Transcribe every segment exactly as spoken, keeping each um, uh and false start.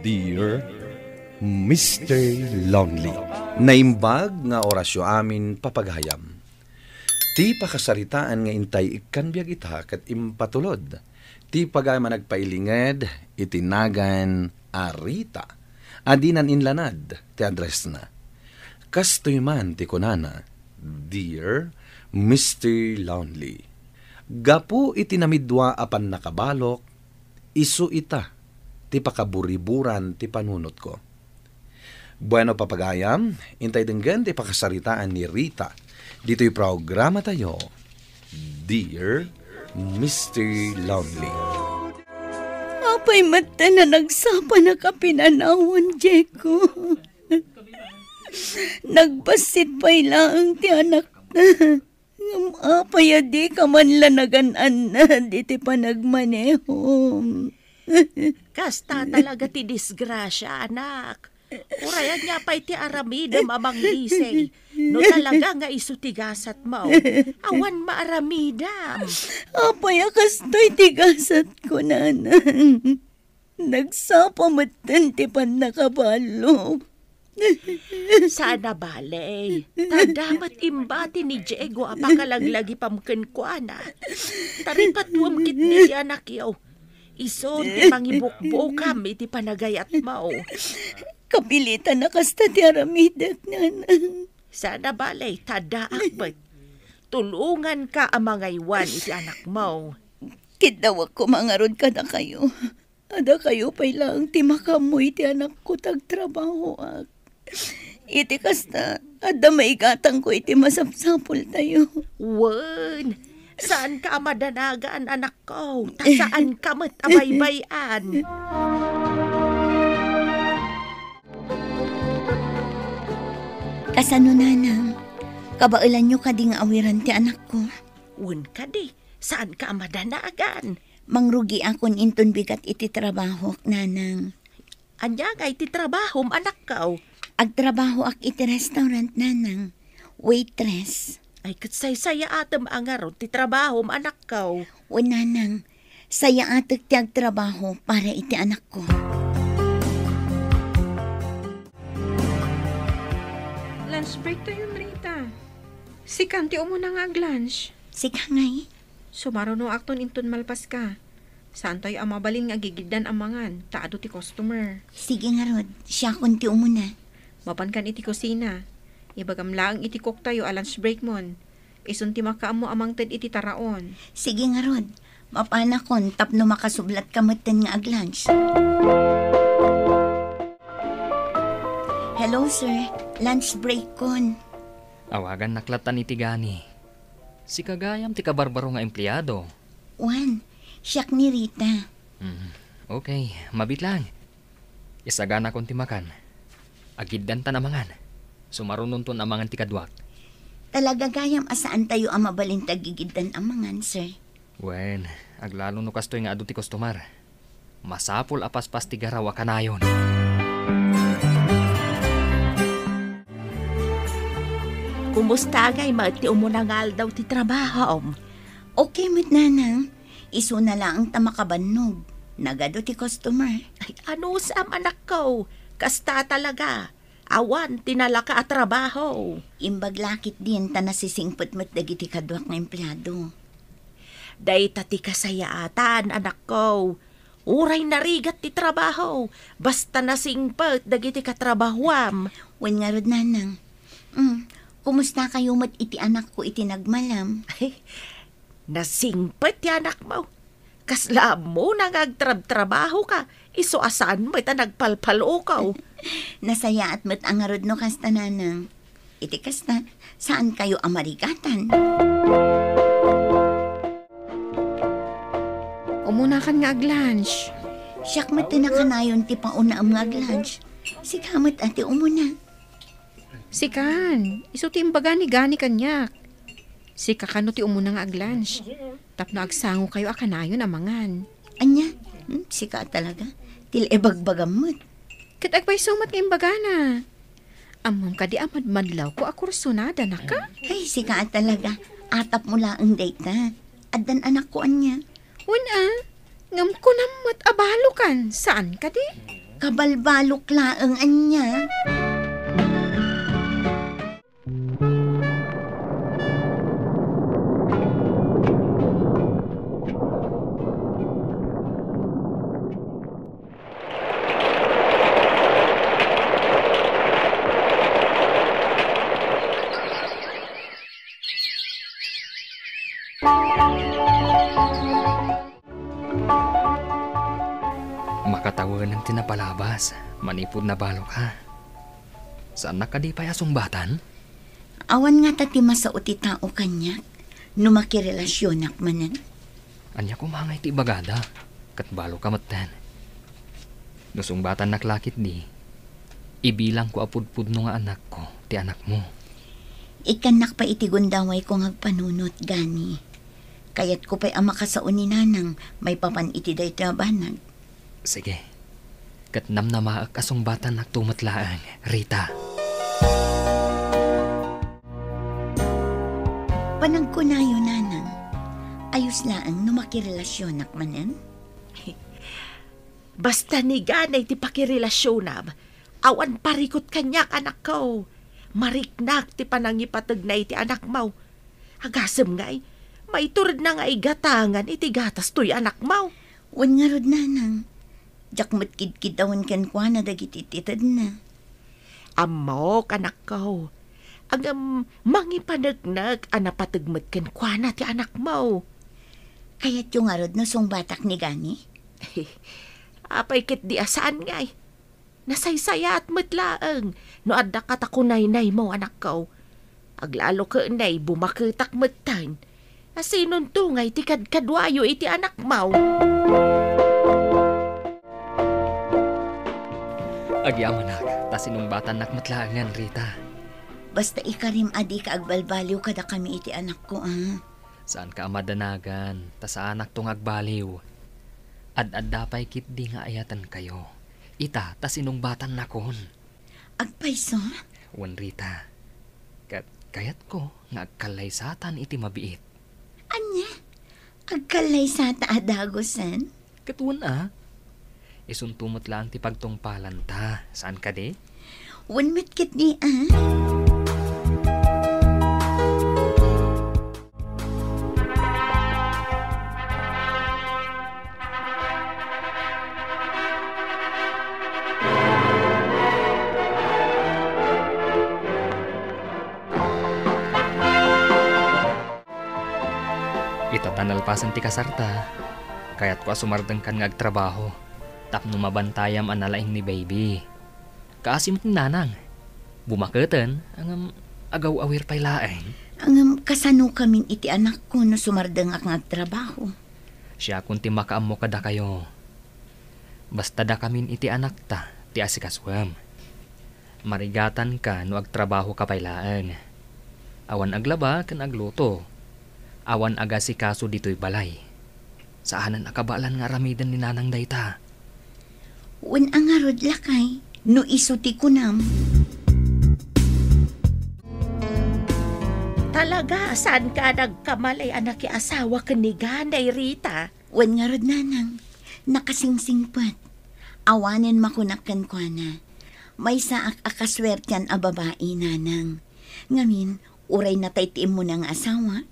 Dear Mister Lonely. Naimbag nga orasyo amin, papagayam. Ti pakasaritaan nga intay ikkan biag ita ket impatulod ti pagayam a nagpailinged iti nagan a Rita a dinan inlanad ti addressna. Kastoy man ti kunana, "Dear Mister Lonely, gapu iti namidua a pannakabalok, isu ita ti pakaburiburan ti panunotko." Bueno, papagayam, intay denggen ti pakasaritaan ni Rita ditoy programatayo, Dear Mister Lonely. Apay met a nagsapa na ka pinanawan, Jeko? Nagbassit pay laeng ti anakta. Ngem apay a dika man la nagan-annad iti panagmanehom? Kasta talaga ti disgrasia, anak. Uray ania pay ti aramidem a manglisi. No talaga nga isu ti gasatmo, awan maaramidem. Apay a kastoy ti gasatko, nanang? Nagsapa metten ti pannakabalok. Saan a bale, ta adda met imbati ni Diego a pakalaglagipam kenkuana. Taripatuem ketdi ti anakyo. Isu ti mangibukbukam iti panagayatmo. Kapilitan a kasta ti aramidek, nanang. Saan a bale, ta addaak met. Tulonganka a mangaywan iti anakmo. Kiddawek koma ngarud kadakayo. Adakayo pay laeng ti makaammo iti anakko ta agtrabahoak. Iti kasta, adda maigatangko iti masapsapultayo. Wen, saanka a madanagan, anakko, ta saanka met a baybay-an. Kasano, nanang? Kabaelanyo kadi nga awiran ti anakko? Wen kadi, saanka a madanagan. Mangrugiakon inton bigat iti trabahok, nanang. Ania ngay ti trabahom, anakko? Agtrabahoak iti restaurant, nanang. Waitress. Ay, ket saysayaatem a ngarud ti trabahom, anakko. Wen, nanang. Sayaatek ti agtrabaho para iti anakko. Lunch break tayo, Rita. Sikan ti umuna nga ag-lunch. Sika ngay? Sumarunoakton inton malpaska. Saantayo a mabalin nga agigiddan a mangan, ta adu ti customer. Sige ngarud, siakon ti umuna. Mapankan iti kusina. Ibagam laeng iti cooktayo a lunch breakmon. Isun ti makaammo a mangted iti taraon. Sige ngarud, mapanakon tapno makasublatka metten nga ag-lunch. Hello, sir. Lunch break kon. Awagannak lattan iti gani. Sika gayam ti kabarbaro nga empleado. Wen, siak ni Rita. Hmm, okay, mabiit lang. Isaganakon ti makan. Agiddantan a mangan. Sumarunonton a mangan ti kaduak. Talaga gayam a saantayo a mabalin ti agigiddan a mangan, sir. Wen, aglalo no kastoy nga adu ti kustomar. Masapul a paspas ti garaw a kanayon. Kumusta ngay met ti umuna nga aldaw ti trabahom? Okay met, nanang. Isuna laeng ta makabannog. Nagadu ti customer. Ay, anusam, anakko. Kasta talaga. Awan ti nalaka a trabaho. Imbag la ketdin ta nasisingpet met dagiti kaduak nga empleado. Dayta ti kasayaatan, anakko. Uray narigat ti trabaho, basta nasingpet dagiti katrabahoam. Wen ngarud, nanang. Mm, kumustakayo met iti anakko iti nagmalam? Nasingpet ti anakmo. Kasla ammona nga agtrabtrabahoka, isu a saan met a nagpalpalokaw. Nasayaat met a ngarud no kasta, nanang. Iti kasta, saankayo a marigatan. Umunakan nga ag-lunch. Siak met ti nakanayon ti paunaem nga ag-lunch. Sika met a ti umuna. Sikan, isu ti imbaga ni Gani kaniak. Sika kano ti umuna nga ag-lunch. Tapno agsangokayo a kanayon a mangan. Ania? Hmm, sika talaga. Ti la ibagbagam met. Ket agpayso met nga imbagana. Ammom kadi a madmadlawko a kursunada, naka? Ay, sika talaga. Atapmo laeng dayta. Addan anakko ania? Wen a, ngem kunam met a balokan, saan kadi? Kabalbalok laeng ania. Makatawenem ti napalabas manipud nabalok, ha? Saannak kadi pay a sungbatan? Awan ngata ti masao ti tao kaniak no makirelasionak manen. Ania koma ngay ti ibagada? Ket baloka metten. No sungbatannak la ketdi, ibilangko a pudpudno nga anakko ti anakmo. Ikkannak pay iti gundawayko nga agpanunot, Gani. Kayatko pay a makasao ni Nanang maipapan iti daytoy a banag. Sige. Ket namnamaek a sungbatannakto met laeng, Rita. Panagkunayo, Nanang, ayos laeng no makirelasionak manen? Basta ni Ganay ti pakirelasionam, awan parikut kaniak, anakko. Mariknak ti panangipategna iti anakmo. Agasem ngay, maituredna nga igatangan iti gatas toy anakmo. Wen ngarud, Nanang, diak met kidkiddawen kenkuana dagiti titedna. Ammok, anakko. Ngem mangipaneknek a napateg met kenkuana ti anakmo. Kayatyo ngarud no sungbatak ni Gani? Apay ketdi a saan ngay? Nasaysayaat met laeng no adda katakunaynaymo, anakko. Aglalo ket nay bumaketak metten. Asinonto ngay ti kadkaduayo iti anakmo? Agyamanak, ta sinungbatannak met laengen, Rita. Basta ikarim a dika agbalbaliw kadakami iti anakko, a? Saanka a madanagan, ta saanakto nga agbaliw. Ad-adda pay ketdi nga ayatenkayo. Ita, ta sinungbatannakon. Agpayso? Wen, Rita. Ket kayatko nga agkallaysatan iti mabiit. Ania? Agkallaysata a dagusen? Ket wen a. Isunto met laeng ti pagtungpalanta. Saan kadi? Wen met ketdi a. Ita ta nalpasen ti kasarta, kayatko a sumardengkan nga agtrabaho tapno mabantayam a nalaing ni baby. Kaasi met ni Nanang. Bumaketen, ngem agaw-awir pay laeng. Ngem kasanokamin iti anakko no sumardengak nga agtrabaho? Siakon ti makaammo kadakayo. Basta dakamin iti anakta ti asikasuem. Marigatanka no agtrabahoka pay laeng. Awan aglaba ken agluto. Awan agasikaso ditoy balay. Saanen a kabaelan nga aramiden ni Nanang dayta. Wen a ngarud, lakay, no isu ti kunam. Talaga, saanka a nagkamali a nakiasawa ken ni Ganay, Rita? Wen ngarud, Nanang, nakasingsingpet. Awanen makunak kenkuana. Maysaak a kasuertian a babai, Nanang. Ngamin, uray natay ti immuna nga asawa,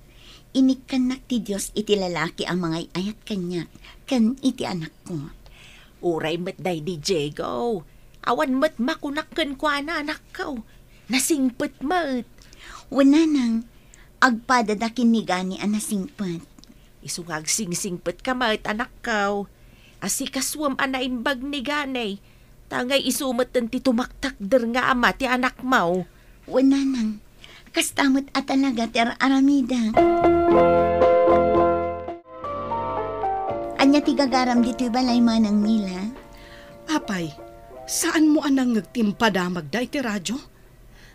inikkannak ti Dios iti lalaki a mangay-ayat kaniak ken iti anakko. Uray met daydi, Diego. Awan met makunak kenkuana, anakko. Nasingpet met. Wen, Nanang, agpadada ken ni Gani a nasingpet. Isu nga agsingsingpetka met, anakko. Asikasuem a naimbag ni Gani. Ta ngay isu metten ti tumaktakder nga ama ti anakmo. Wen, Nanang, kasta met a talaga ti ar-aramidek. Ania ti gagaram ditoy balay, Manang Mila? Apay, saanmo a nangngeg ti impadamagda iti radio?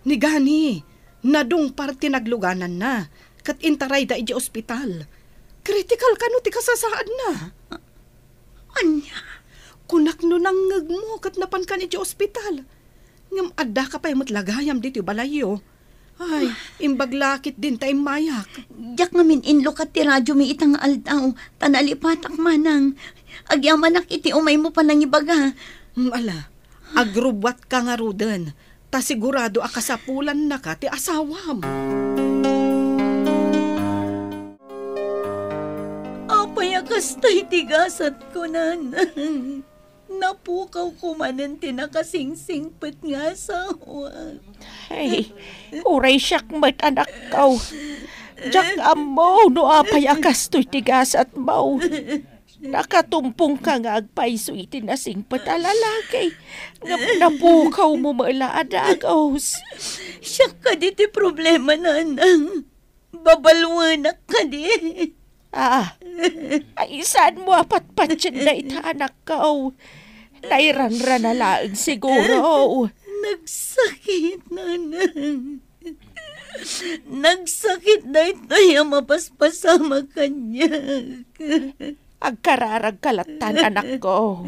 Ni Gani, nadungpar ti naglugananna, ket intarayda idiay ospital. Kritikal kano ti kasasaadna? Ania? Kunak no nangngegmo ket napankan idiay ospital. Ngem addaka pay met la gayam ditoy balayyo. Ay, imbag la ketdin ta immayak. Diak ngamin inlukat ti radiomi ita nga aldaw, ta nalipatak manang. Agyamanak iti umaymo panangibaga. Mm, ala, agrubbuatka ngaruden, ta sigurado a kasapulannaka ti asawam. Apay a kasta iti gasatko, Nanang? Napukawko manen ti nakasingsingpet nga asawa. Ay, uray siak met, anakko. Diak ammo no apay a kastoy ti gasatmo. Nakatumpongka nga agpayso iti nasingpet a lalaki, ngem napukawmo met la a dagus. Siak kadi ti problema, Nanang. Babaluenak kadi. Ah, ay, saanmo a patpatien dayta, anakko? Nairanrana laeng siguro. Nagsakit, Nanang. Nagsakit daytoy a mapaspasamak kaniak. Agkararagka lattan, anakko.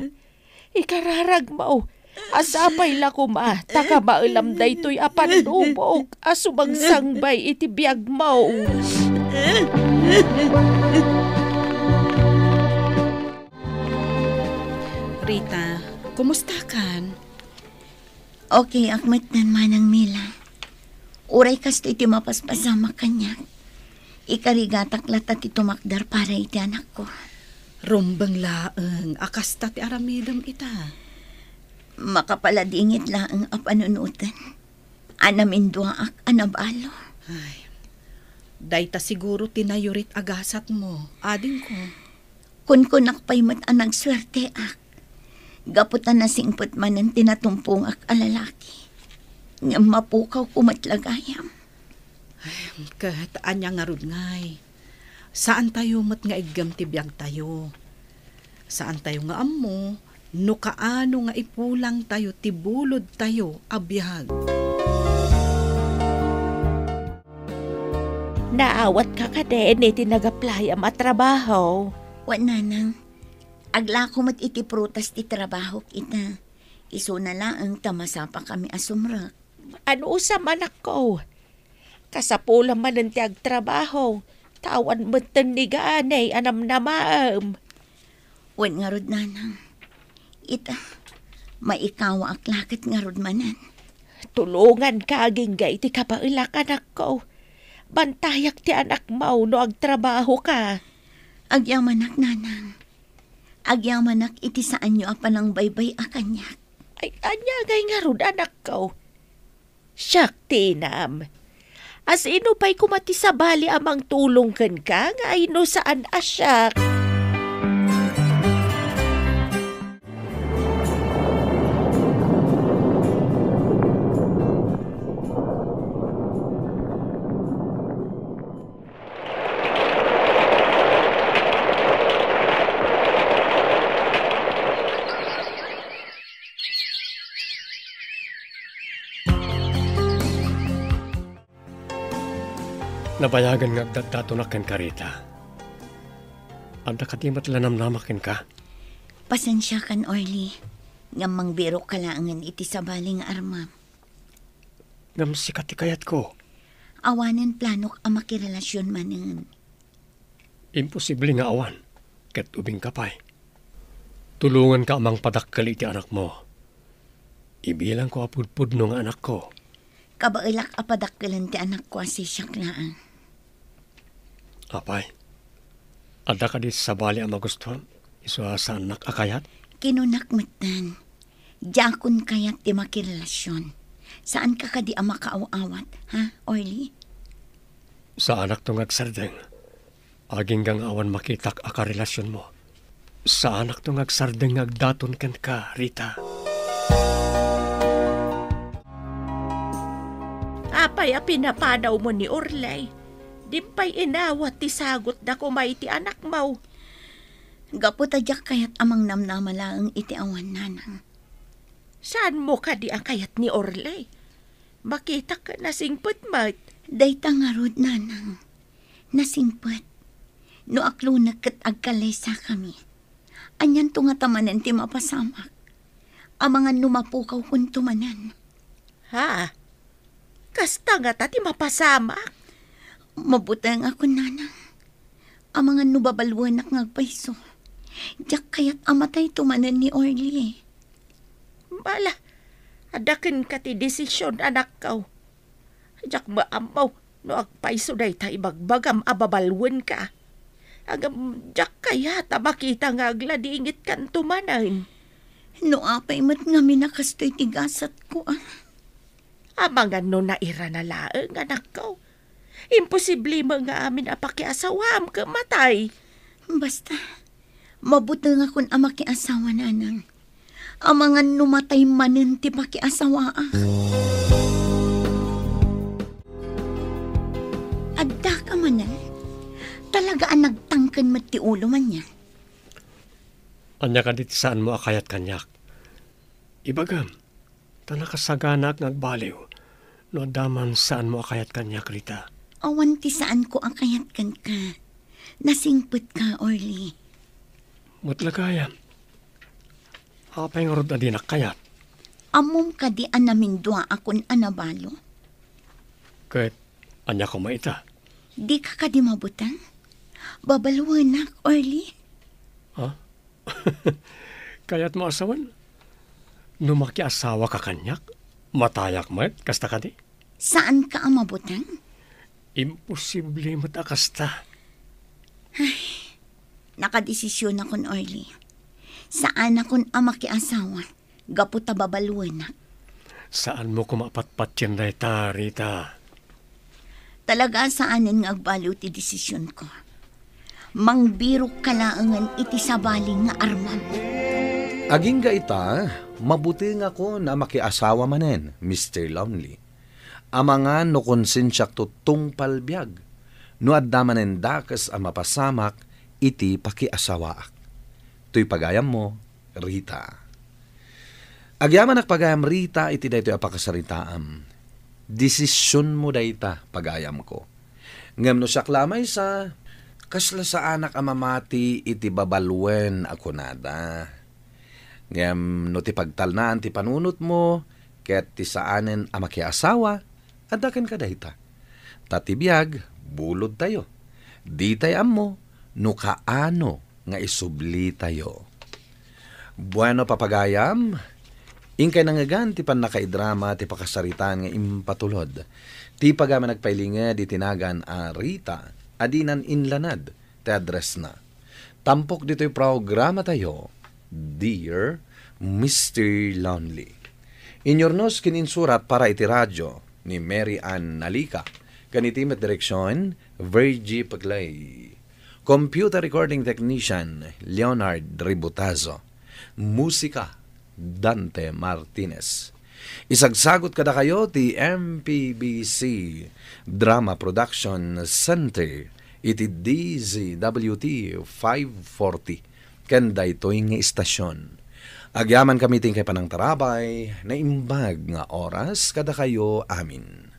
Ikararagmo, a sapay la koma ta kamaelam daytoy a pannubok a sumangsangbay iti biagmo. Rita, kumustakan? Okay ak metten, Manang Mila. Uray kastoy ti mapaspasamak kaniak, ikarigatak latta ti tumakder para iti anakko. Rumbeng laeng a kasta ti aramidem ita. Makapaladingit laeng a panunoten a naminduaak a nabalo. Ay, dayta siguro ti nayurit a gasatmo, adingko. Kunkunak pay met a nagsuerteak, gapu ta nasingpet manen ti natumpongak a lalaki. Ngem mapukawko met la gayam. Ay, ket ania ngarud ngay? Saantayo met nga iggem ti biagtayo. Saantayo nga ammo no kaano nga ipulangtayo ti bulodtayo a biag. Naawatka kadin iti nagaplayam a trabaho? Wen, Nanang. Aglako met iti prutas ti trabahok ita. Isuna laeng ta masapakami a sumrek. Anusam, anakko? Kasapulam manen ti agtrabaho, ta awan metten ni Ganay a namnamaem. Wen ngarud, Nanang. Ita, maikawaak la ket ngarud manen. Tulonganka agingga iti kabaelak, anakko. Bantayak ti anakmo no agtrabahoka. Agyamanak, Nanang. Agyamanak iti saanyo a panangbaybay-a kaniak. Ay, ania ngay ngarud, anakko? Siak ti inam. Asino pay koma ti sabali a mangtulong kenka nga ay no saan a siak? Nabayagen nga agdatdatonak kenka, Rita. Adda kadi met la namnamak kenka? Pasensiakan, Orly, ngem mangbirokka laengen iti sabali nga armam. Ngem sika ti kayatko. Awanen planok a makirelasion manen. Imposible nga awan, ket ubingka pay. Tulonganka a mangpadakkel iti anakmo. Ibilangko a pudpudno nga anakko. Kabaelak a padakkelen ti anakko a sisiak laeng. Apay, adda kadi sabali a magustuam, isu a saannak a kayat? Kinunak metten, diakon kayat ti makirelasion. Saanka kadi a makaaw-awat, ha, Orly? Saanakto nga agsardeng. Agingga nga awan makitak a karelasionmo. Saanakto nga agsardeng nga agdaton kenka, Rita. Apay a pinapanawmo ni Orly? Dimpay inawat ti sagutda koma iti anakmo. Gapu ta diak kayat a mangnamnama laeng iti awan, Nanang. Saanmo kadi a kayat ni Orly? Makitak ket nasingpet met. Dayta ngarud, Nanang. Nasingpet. No aklunek ket agkalesakami, anianto ngata manen ti mapasamak? Amangan no mapukawkonto manen. Ha? Kasta ngata ti mapasamak? Mabutengakon, Nanang. Amangan no babaluenak nga agpayso. Diak kayat a matayto manen ni Orly. Bala, adda kenka ti desisyon, anakko. Diak maammo no agpayso dayta ibagbagam a babaluenka. Ngem diak kayat a makita nga agladingitkanto manen. No apay met ngamin a kastoy ti gasatko, a. Amangan no nairana laeng, anakko. Imposible met nga amin a pakiasawaam ket matay. Basta, mabutengakon a makiasawa, nanang. Amangan no matay manen ti pakiasawaak. Adda ka manen? Talaga a nagtangken met ti ulo manen. Ania kadi ti saanmo a kayat kaniak? Ibagam, ta nakasaganaak nga agbaliw no adda man saanmo a kayat kaniak, Rita. Awan ti saanko a kayat kenka. Nasingpetka, Orly. Met la gayam. Apay ngarud a dinak kayat? Ammom kadi a naminduaakon a nabalo? Ket ania koma ita? Dika kadi mabuteng? Babaluenak, Orly. Ha? Kayatmo a sawen? No makiasawaka kaniak, matayak met, kasta kadi? Saanka a mabuteng? Imposible met a kasta. Ay, nakadesisyonakon, Orly. Saanakon a makiasawa gapu ta babaluenak. Saanmo koma a patpatien dayta, Rita. Talaga a saanen nga agbaliw ti desisyonko. Mangbirokka laengen iti sabali nga armam. Agingga ita, mabutengakon a makiasawa manen, Mister Lonely. Amangan no konsensiakto tungpal biag, no adda manen dakes a mapasamak iti pakiasawaak. Toy pagayammo, Rita. Agyamanak pagayam, Rita, iti daytoy a pakasaritaam. Desisyonmo dayta, pagayamko. Ngem no siak la a maysa, kasla saanak a mamati iti babaluen a kunada. Ngem no ti pagtalnaan ti panunotmo ket ti saanen a makiasawa, adda kenka dayta. Ta ti biag, bulodtayo. Ditay ammo no kaano nga isublitayo. Bueno, papagayam, inkay nangngegan ti pannakaidrama ti pakasaritaan nga impatulod. Ti pagayam a nagpailinged iti nagan a Rita a dinan inlanad ti addressna. Tampok ditoy programatayo, Dear Mister Lonely. Inyurnos ken insurat para iti radyo ni Mary Ann Nalica, ken iti met direksyon, Virgie Peclay. Computer recording technician, Leonard Ributazo. Musika, Dante Martinez. Isagsagot kadakayo ti M P B C Drama Production Center iti D Z W T five forty ken daytoy nga istasyon. Agyamankami ti inkay panangtarabay, naimbag nga oras kadakayo amin.